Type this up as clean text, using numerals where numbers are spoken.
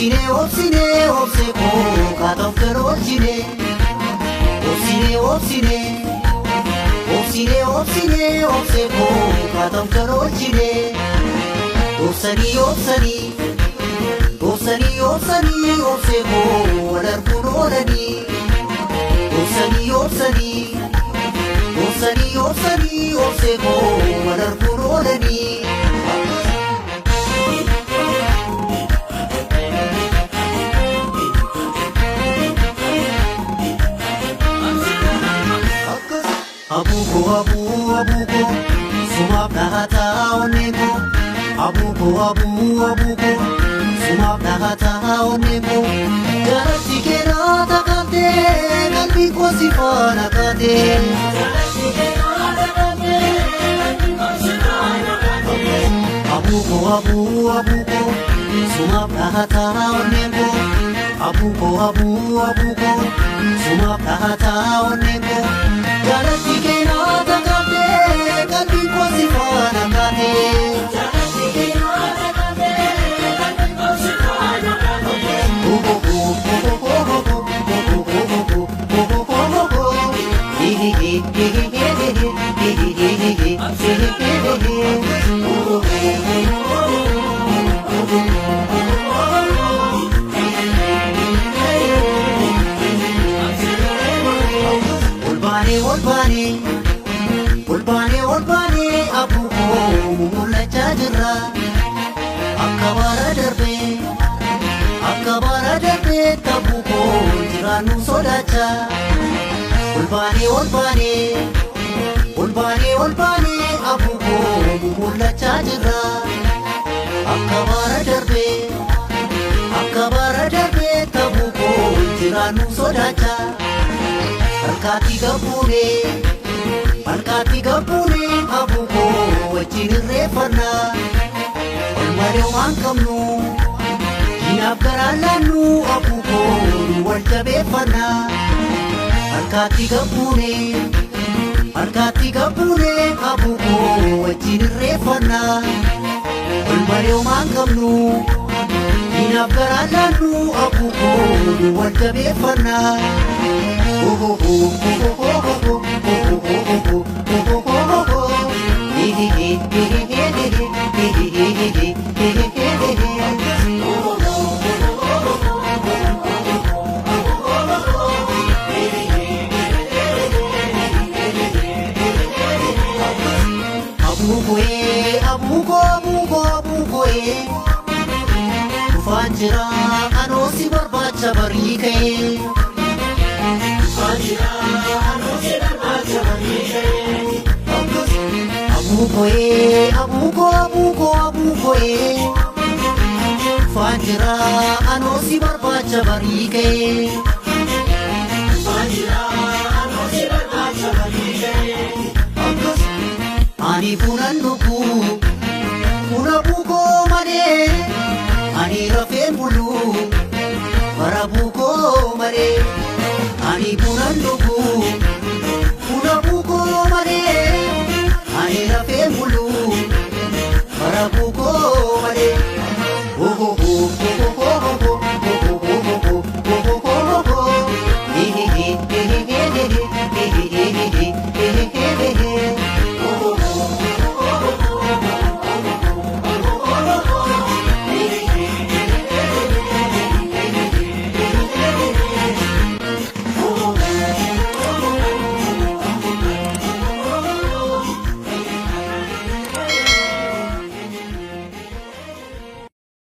Obsine obsine obse koo kaatoof karoorchine. Obsine obsine obsine obsine obse koo kaatoof karoorchine. Obsanii obsanii obsanii obsanii obse koo wal arguun oolanii. Obsanii obsanii obsanii obsanii obse koo wal arguun oolanii. Abuko abu abuko sumaaf dhahataa onneeko. Abuko abu abuko sumaaf dhahataa onneeko. Jaratti keenaa takkaatee qalbiin koo si faana kaatee. Abuko abu abuko sumaaf dhahataa onneeko. Abuko abu abuko sumaaf dhahataa onneeko. Jaratti keenaa takkaatee qalbiin koo si faana kaatee. Olbaanee olbaanee olbaanee olbaanee abuukoo mul'achaa jirra. Akka bara darbee akka bara darbee tabuukoo jiraannu sodaachaa. Olbaanee olbaanee olbaanee olbaanee abuukoo mul'achaa jirra. Akka bara darbee akka bara darbee tabuukoo jiraannu sodaachaa. Malkaatti gabbuunee malkaatti gabbuunee abuukoo wajjin irreeffannaa. Ol malee waan qabnu diinaaf garaa laannu abuukoo nu wal jabeeffannaa. Malkaatti gabbuunee malkaatti gabbuunee abuukoo wajjin irreeffannaa. Ol malee waan qabnu diinaaf garaa laannu abuukoo nu wal jabeeffannaa. Abuukoee abuuko abuuko abuukoee dhufaan jira anoo si barbaacha barii ka'ee. Abuukoee abuuko abuuko abuukoee dhufaan jira anoo si barbaacha barii ka'ee. Ani bunan dhugu buna buukoo malee ani rafeen bulu bara buukoo malee. Ani bunan dhugu buna buukoo malee ani rafeen bulu bara buukoo malee.